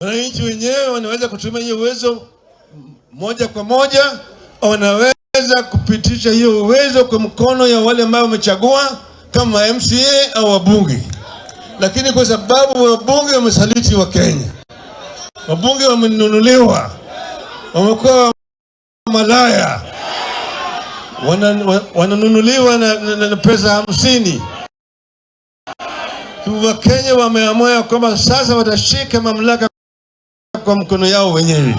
Wananchi wenyewe wanaweza kutumia hiyo uwezo moja kwa moja, wanaweza kupitisha hiyo uwezo kwa mkono ya wale ambao wamechagua kama MCA au wabunge. Lakini kwa sababu wabunge wamesaliti Wakenya, wabunge wamenunuliwa, wamekuwa malaya, wananunuliwa na pesa 50. Wakenya wameamua ya kwamba sasa watashika mamlaka kwa mkono yao wenyewe,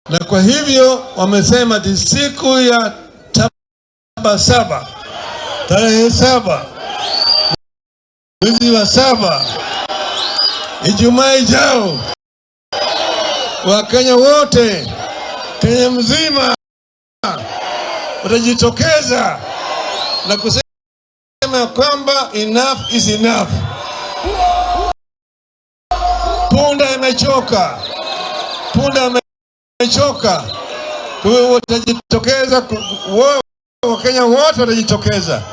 na kwa hivyo wamesema ati siku ya 7, tarehe 7 mwezi wa 7, Ijumaa ijao, Wakenya wote Kenya mzima watajitokeza na kusema kwamba enough is enough. Punda imechoka, punda imechoka. Kwa hiyo watajitokeza, Wakenya wote watajitokeza.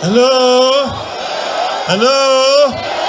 Hello? Hello?